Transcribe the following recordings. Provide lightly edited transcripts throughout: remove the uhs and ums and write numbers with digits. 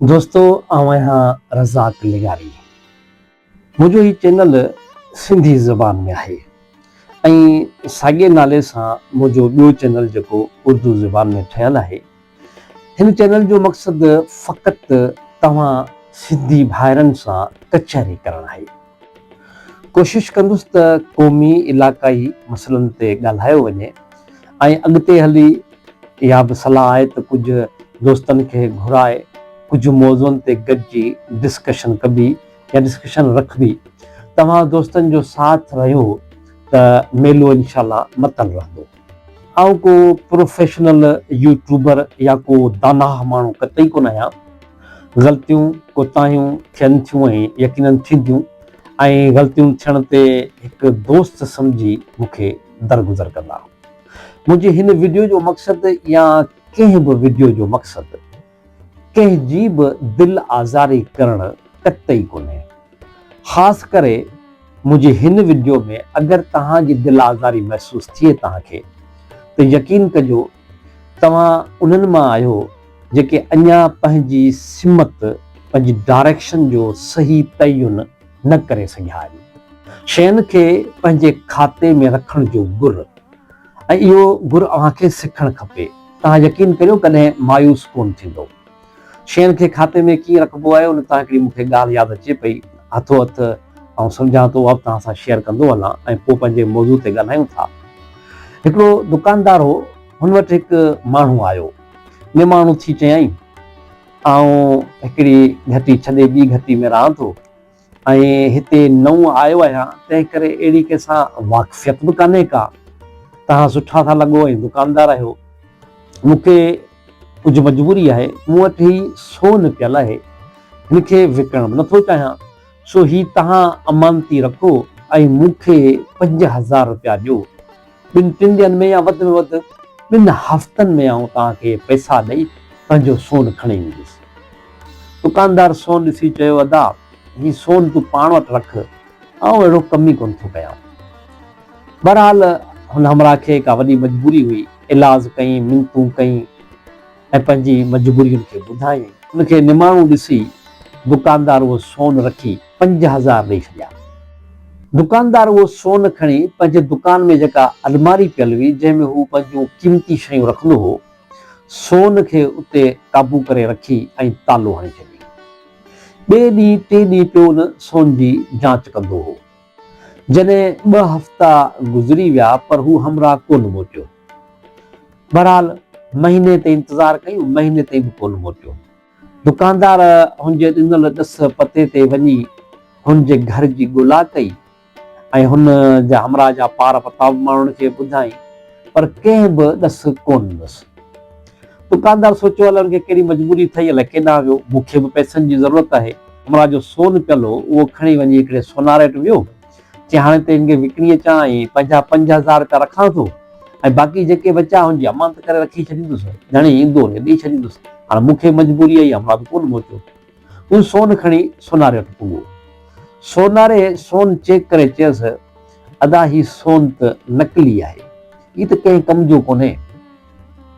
دوستو آئون آهيان رزاق لغاري منهنجو هي چينل سنڌي زبان ۾ آهي ۽ ساڳئي نالي سان منهنجو ٻيو چينل جيڪو اردو زبان ۾ ٺهيل آهي هن چينل جو مقصد فقط توهان سنڌي ڀائرن سان ڪچهري ڪرڻ آهي. ڪوشش ڪندس ته قومي علاقائي مسئلن تي ڳالهايو وڃي ۽ اڳتي هلي اها به صلاح آهي ته ڪجهه دوستن کي گهرائي ڪجهه موضوعن تي گڏجي ڊسڪشن ڪبي يا ڊسڪشن رکبي. توهان دوستن جو ساٿ رهيو ته ميلو انشاء الله متل رهندو. آئون ڪو پروفيشنل يوٽيوبر يا ڪو داناهه ماڻهو قطعي ڪونه آهيان. غلطيون ڪوتاهيون ٿين ٿيون ۽ يقينن ٿينديون ۽ غلطيون ٿيڻ تي هڪ دوست سمجهي مون کي درگذر ڪندا. منهنجي هن وڊيو جو مقصد يا ڪنهن به وڊيو جو مقصد ڪنهن جي به دل آزاري ڪرڻ قطعي ڪونهي. خاص ڪري منهنجي هن وڊيو ۾ اگر توهان جي دل آزاري محسوس ٿئي توهان کي ته يقين ڪجو توهان انهن مان آهيو جيڪي اڃا پنهنجي سمت، پنهنجي ڊائريڪشن جو صحيح تعين نه ڪري سگهيا آهن. شين کي پنهنجي کاتي ۾ رکڻ جو گر ۽ اهو گر اوهان کي سکڻ کپي. توهان يقين ڪريو ڪڏهن مايوس ڪونه ٿيندو. شين کي کاتي ۾ ڪيئن رکبو آهي ان تان هڪڙي مون کي ڳالهه ياد اچي پئي. هٿو هٿ آئون سمجهان ٿو اها به توهان سان شيئر ڪندو هلان ۽ پوء پنهنجي موضوع تي ڳالهايون ٿا. هڪڙو دڪاندار هو. هن وٽ هڪ ماڻهو آيو. نماڻو ٿي چيائين، آئون هڪڙي گهٽي ڇڏي ٻي گهٽي ۾ رهان ٿو ۽ هتي نئون آيو آهيان، تنهن ڪري اهڙي ڪنهن سان واقفيت به ڪانهي ڪا. توهان سٺا ٿا لڳو ۽ دڪاندار آهيو. مون کي ڪجهه مجبوري آهي، مون وٽ هي سون پيل آهي، هن کي وڪڻڻ به نٿو چاهيان، سو هي توهان امانتي رکو ۽ مون کي 5000 رپيا ڏيو. ٻن ٽن ڏينهن ۾ يا وڌ ۾ وڌ ٻن هفتن ۾ آئون توهان کي پئسا ڏئي پنهنجو سون کڻي ايندس. دڪاندار سون ڏسي چيو، ادا، هي سون تون پاڻ وٽ رک، آئون اهڙو ڪم ئي ڪونه ٿو ڪيان. بهرحال هن همراهه کي ڪا وڏي مجبوري هئي، ايلاز ڪيائين، منتون ڪيائين ۽ پنهنجي مجبورين کي ٻڌايائين. هن کي نماڻو ڏسي دڪاندار اهو سون رکي 5000 ڏئي ڇڏيا. دڪاندار اهو سون کڻي پنهنجي دڪان ۾ جيڪا الماري پيل هئي، جنهن ۾ هو پنهنجون قيمتي شيون رکندو هو، سون کي اتي قابو ڪري رکي ۽ تالو هڻي ڇڏيائين. ٻئي ڏينهن ٽئين ڏينهن پيو ان سون جي جاچ ڪندو هو. جڏهن ٻه هفتا گذري ويا پر هو همراهه ڪونه موٽيو. بهرحال مهيني تائين انتظار ڪيون، مهيني تائين به ڪونه موٽيو. دڪاندار هن جي ڏنل ڏس پتي تي وڃي هن جي گهر جي ڳولا ڪئي ۽ هن جا همراهه جا پار پتا به ماڻهن کي ٻڌائين پر ڪنهن به ڏس ڪونه ڏنس. دڪاندار سوچيو الائي هن کي ڪهڙي مجبوري اٿئي الائي ڪيڏانهن ويو، مون کي به پئسن جي ضرورت آهي. همراهه جو سون پيل هو اهو کڻي وڃي هڪڙي سوناري وٽ ويو. چي هاڻي ته هن کي وڪڻي اچان ۽ پنهنجا 5000 رپيا رکان ٿو ۽ باقي جيڪي بچيا هن جي امانت ڪري رکي ڇڏيندس، ڌڻي ايندو هن کي ڏئي ڇڏيندس. هاڻي مون کي مجبوري آئي، همراهه به ڪونه موٽيو. هو سون کڻي سوناري وٽ پڳو. سوناري سون چيڪ ڪري چيس، ادا هي سون ته نقلي آهي، هي ته ڪنهن ڪم جو ڪونهي.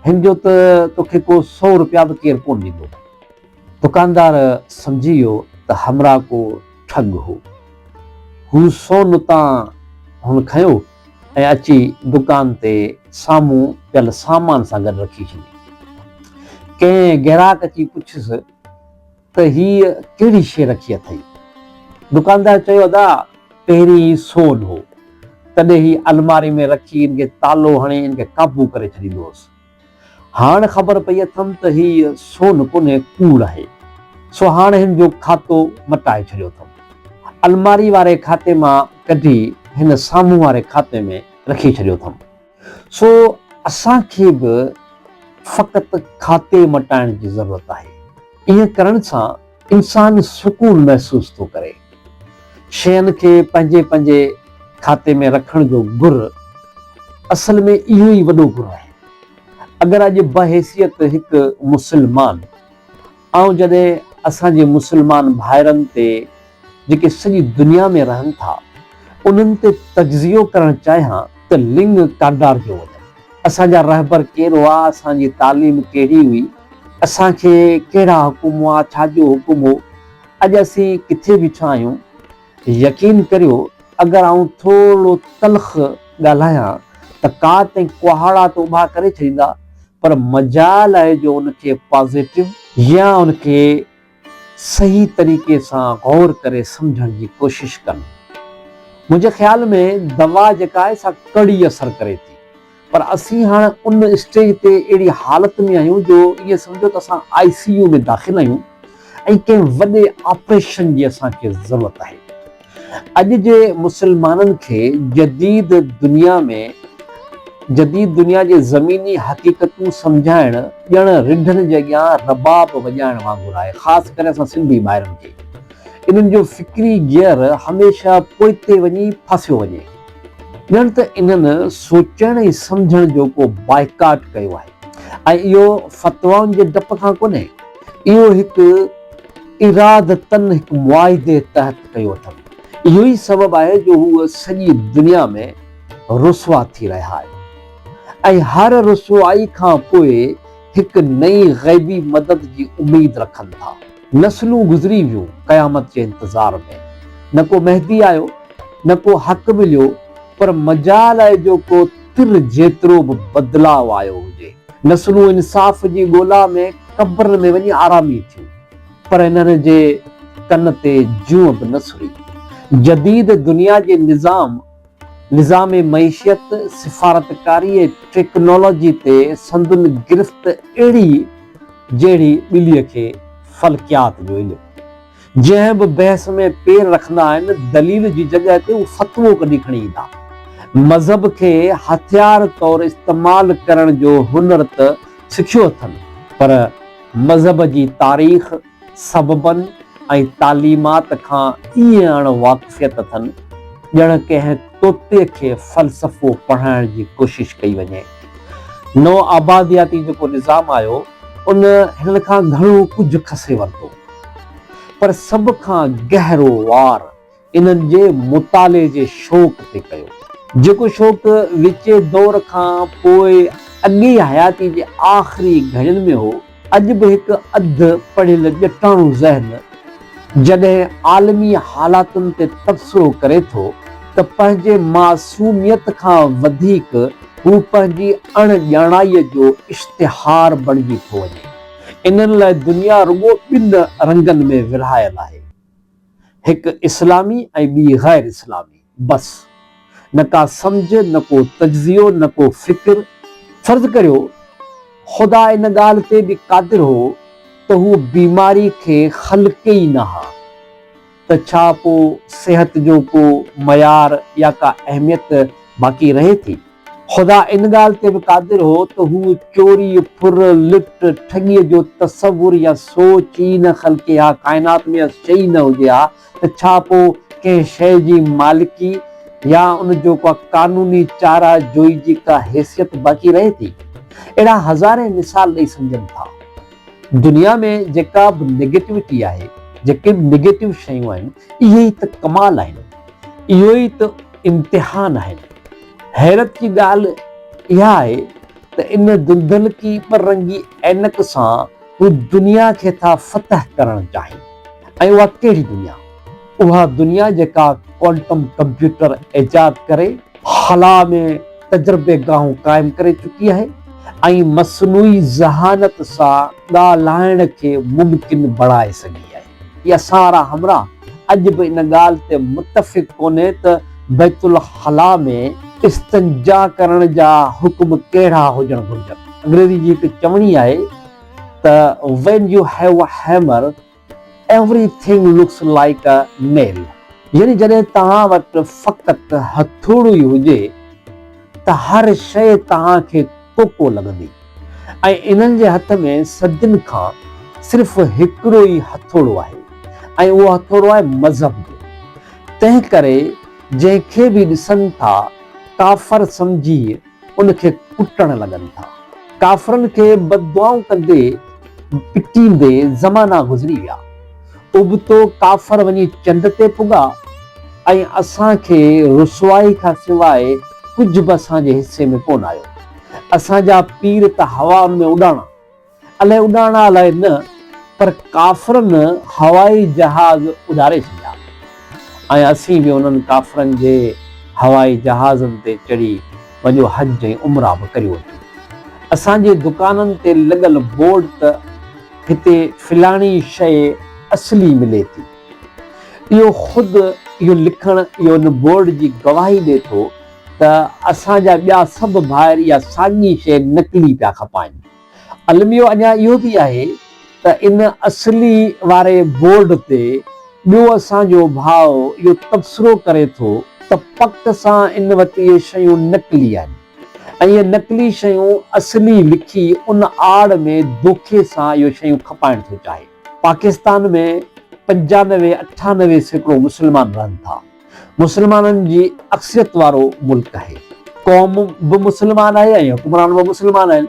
هن جو ته توکي ڪو سئو رپيا به ڪير ڪونه ڏيندو. دڪاندار سمجهي ويو ته همراهه ڪو ٺڳ هو. هو سون اتان هن کنيو ۽ اچي دڪان تي سامهون پيل سامان سان گڏ رکي ڇڏي. ڪنهن گراهڪ اچي پڇيس ته هيء ڪهڙي شيء رکي اٿئي؟ دڪاندار چيو ادا پهرين هي سون هو، تڏهن هي الماري ۾ رکي ان کي تالو هڻي ان کي قابو ڪري ڇڏيندو هوس. هاڻ خبر پئي اٿم ته هي سون ڪونهي ڪوڙ آهي. سو هاڻ هن جو کاتو مٽائي ڇڏيو اٿم. الماري واري کاتي مان ڪڍي هن سامهون واري کاتي ۾ رکي ڇڏيو اٿم. سو اسان کي به فقط کاتي مٽائڻ جي ضرورت آهي. ائين ڪرڻ سان انسان سڪون محسوس ٿو ڪري. شين کي پنهنجي پنهنجي کاتي ۾ رکڻ جو گر اصل ۾ اهو ئي وڏو گر آهي. اگر اڄ بحيثيت هڪ مسلمان آئون جڏهن اسان جي مسلمان ڀائرن تي جيڪي سڄي دنيا ۾ رهن ٿا انهن تي تجزيو ڪرڻ چاهيان ته لڱ ڪانڊارجيو وڃن. اسان جا رهبر ڪير هئا، اسان جي تعليم ڪهڙي هئي، اسان کي ڪهڙا حڪم هئا، ڇا جو حڪم هو، اڄ اسين ڪٿي بيٺا آهيون، يقين ڪريو اگر آئون ٿورڙو تلخ ڳالهايان ته ڪات ۽ ڪهاڙا ته اڀا ڪري ڇڏيندا پر مجال آهي جو ان کي پازيٽو يا ان کي صحيح طريقي سان غور ڪري سمجهڻ جي ڪوشش ڪن. منهنجي خيال ۾ دوا جيڪا آهي سا ڪڙي اثر ڪري ٿي پر اسين هاڻ ان اسٽيج تي اهڙي حالت ۾ آهيون جو ائين سمجهو ته اسان آء سي يو ۾ داخل آهيون ۽ ڪنهن وڏي آپريشن جي اسان کي ضرورت آهي. اڄ جي مسلمانن کي جديد دنيا ۾ جديد دنيا جي زميني حقيقتون سمجهائڻ ڄڻ رڍن جي اڳيان رباب وڄائڻ وانگر آهي خاص ڪري اسان سنڌي ڀائرن کي انهن جو فڪري گيئر هميشه پوئتي وڃي ڦاسيو وڃي ڄڻ ته انهن سوچڻ ۽ سمجهڻ جو ڪو بائيڪاٽ ڪيو آهي ۽ اهو فتوائن جي ڊپ کان ڪونهي اهو هڪ ارادتاً هڪ معاهدي تحت ڪيو اٿن. اهو ئي سبب آهي جو هو سڄي دنيا ۾ رسوا ٿي رهيا آهن ۽ هر رسوائي کان پوء هڪ نئين غيبي مدد جي اميد رکن ٿا. نسلون گذري ويون قيامت جي انتظار ۾، نه ڪو مهدي آيو، نه ڪو حق مليو، پر مجال آهي جو ڪو تر جيترو به بدلاء آيو هجي. نسلون انصاف جي ڳولا ۾ قبرن ۾ وڃي آرامي ٿيون، پر انهن جي ڪن تي جونء به نه سري. جديد دنيا جي نظام، نظام معيشت، سفارتڪاري ۽ ٽيڪنالاجي تي سندن گرفت اهڙي جهڙي ٻليء کي فلڪيات جو علم. جنهن به بحث ۾ پير رکندا آهن، دليل جي جڳهه تي هو فتوو ڪڍي کڻي ايندا. مذهب کي هٿيار طور استعمال ڪرڻ جو هنر ته سکيو اٿن، پر مذهب جي تاريخ، سببن ۽ تعليمات کان ائين اڻ واقفيت اٿن، ڄڻ ڪنهن طوطي کي فلسفو پڙهائڻ جي ڪوشش ڪئي وڃي. نوآبادياتي جيڪو نظام آيو، ان هنن کان گهڻو ڪجهه کسي ورتو. پر سڀ کان گهرو وار انهن جي مطالعي جي شوق تي ڪيو. جيڪو شوق وچين دور کان پوء اڳي حياتي جي آخري گهڙين ۾ هو، اڄ به هڪ اڌ پڙهيل ڄٽاڻو ذهن جڏهن عالمي حالاتن تي تبصرو ڪري ٿو ته پنهنجي معصوميت کان وڌيڪ هو پنهنجي اڻ ڄاڻائيء جو اشتهار بڻجي ٿو وڃي. انهن لاء دنيا رڳو ٻن رنگن ۾ ورهايل آهي، هڪ اسلامي ۽ ٻي غير اسلامي، بس. نه ڪا سمجهه، نه ڪو تجزيو، نه ڪو فڪر. فرض ڪريو خدا ان ڳالهه تي به قادر هو ته هو بيماري کي خلقي ئي نه ها ته ڇا پوء صحت جو ڪو معيار يا ڪا اهميت باقي رهي ٿي؟ خدا ان ڳالهه تي به قادر هو ته هو چوري، ڦر، لٽ، ٺڳيء جو تصور يا سوچ ئي نه خلقي ها، ڪائنات ۾ اها شيء ئي نه هجي ها ته ڇا پوء ڪنهن شيء جي مالڪي يا ان جو ڪا قانوني چاره جوئي جي ڪا حيثيت باقي رهي ٿي؟ اهڙا هزارين مثال ڏئي سگهجن ٿا. دنيا ۾ جيڪا به نيگيٽوٽي آهي، جيڪي به نيگيٽو شيون آهن، اهي ئي ته ڪمال آهن، اهو ئي ته امتحان آهن. حيرت جي ڳالهه اها آهي ته ان ڌنڌلڪي ٻه رنگي عينڪ سان هو دنيا کي ٿا فتح ڪرڻ چاهين ۽ اها ڪهڙي دنيا؟ اها دنيا جيڪا ڪوانٽم ڪمپيوٽر ايجاد ڪري خلا ۾ تجربيگاهون قائم ڪري چڪي آهي ۽ مصنوعي ذهانت سان ڳالهائڻ کي ممڪن بڻائي سگهي آهي. اها سارا همراهه اڄ به ان ڳالهه تي متفق ڪونهي ته بيت الخلا ۾ استنجا ڪرڻ جا حڪم ڪهڙا هجڻ گهرجن. انگريزي جي هڪ چوڻي آهي ته When you have a hammer, everything looks like a nail يعني جڏهن توهان وٽ فقط هٿوڙو ئي هجي ته هر شيء توهان کي ڪوڪو لڳندي. ۽ انهن جي هٿ ۾ صدين کان صرف هڪڙو ئي هٿوڙو آهي ۽ اهو هٿوڙو آهي مذهب جو. تنهن ڪري جنهن کي به ڏسن ٿا ڪافر سمجهي ان کي ڪٽڻ لڳن ٿا. ڪافرن کي بددعائون ڪندي پٽيندي زمانا گذري ويا. ابتو ڪافر وڃي چنڊ تي پڳا ۽ اسان کي رسوائي کان سواء ڪجهه به اسان جي حصي ۾ ڪونه آيو. اسان جا پير ته هوائن ۾ اڏاڻا الائي اڏاڻا الائي نه پر ڪافرن هوائي جهاز اڏاري ڇڏيا ۽ اسين به انهن ڪافرن جي هوائي جهازن تي چڙهي وڃو حج ۽ عمرا به ڪريو اچون. اسان جي دڪانن تي لڳل بورڊ ته هتي فلاڻي شيء اصلي ملي ٿي. اهو خود اهو لکڻ اهو ان بورڊ جي گواهي ڏئي ٿو ته اسان جا ٻيا سڀ ڀائر اها ساڳي شيء نقلي پيا کپائين. الميو اڃا اهو به آهي ته ان اصلي واري بورڊ تي ٻيو اسان جو ڀاء اهو تبصرو ڪري ٿو ته پڪ سان ان وٽ اهي شيون نقلي آهن ۽ اهي نقلي شيون اصلي لکي ان آڙ ۾ دوکي سان اهو شيون کپائڻ ٿو چاهي. پاڪستان ۾ 95 98% مسلمان رهن ٿا. مسلمانن جي اڪثريت وارو ملڪ آهي. قوم به مسلمان آهي ۽ حڪمران به مسلمان آهن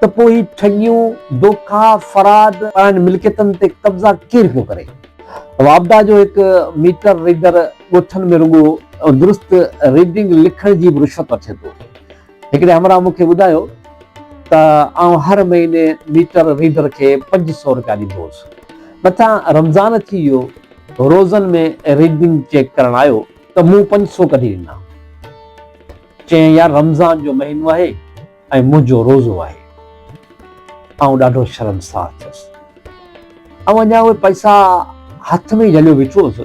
ته پوء هي ٺڳيون، دوکا، فراڊ، پراين ملڪيتن تي قبضا ڪير پيو ڪري؟ واپڊا جو هڪ ميٽر ريڊر ڳوٺن ۾ رڳو درست ريڊنگ لکڻ جي به رشوت وٺي ٿو. هڪڙي همراهه مون کي ٻڌايو ته آئون هر مهيني ميٽر ريڊر کي 500 رپيا ڏيندو هوس. مٿان رمضان اچي ويو، روزن ۾ ريڊنگ چيڪ ڪرڻ آيو ته مون 500 ڪڍي ڏنا. چيائين يار رمضان جو مهينو آهي ۽ منهنجو روزو آهي. آئون ڏاڍو شرمسار ٿيس. آئون اڃا اهي پئسا هٿ ۾ ئي جهليو بيٺو هوس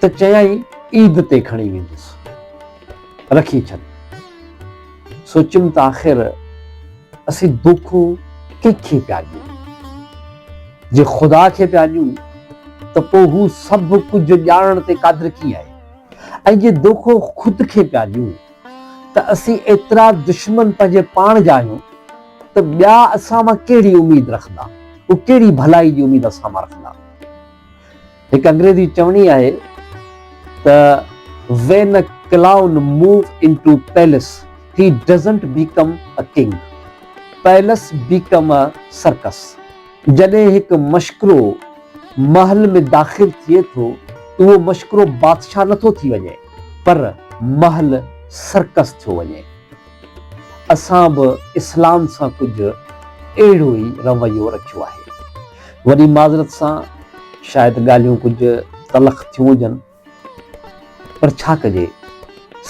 ته چيائين عيد تي کڻي ويندس. رکي ڇڏ. سوچيم ته آخر اسين دوکو ڪنهن کي پيا ڏيون؟ جي خدا کي پيا ڏيون ته پوء هو سڀ ڪجهه ڄاڻڻ تي قادر ڪيئن آهي؟ ۽ جي دوکو خود کي پيا ڏيون ته اسين ايترا دشمن پنهنجي پاڻ جا آهيون ته ٻيا اسان مان ڪهڙي اميد رکندا؟ هو ڪهڙي ڀلائي جي اميد اسان مان رکندا؟ هڪ انگريزي چوڻي آهي ته When a clown move into palace, he doesn't become a king. Palace become a circus. جڏهن هڪ مشڪرو محل ۾ داخل ٿئي ٿو ته اهو مشڪرو بادشاهه نٿو ٿي وڃي پر محل سرڪس ٿيو وڃي. اسان به اسلام سان ڪجهه اهڙو ئي رويو رکيو آهي. وڏي معذرت سان شايد ڳالهيون ڪجهه تلخ ٿيون هجن پر ڇا ڪجي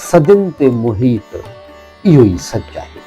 صدين تي محيط اهو ئي سچ آهي.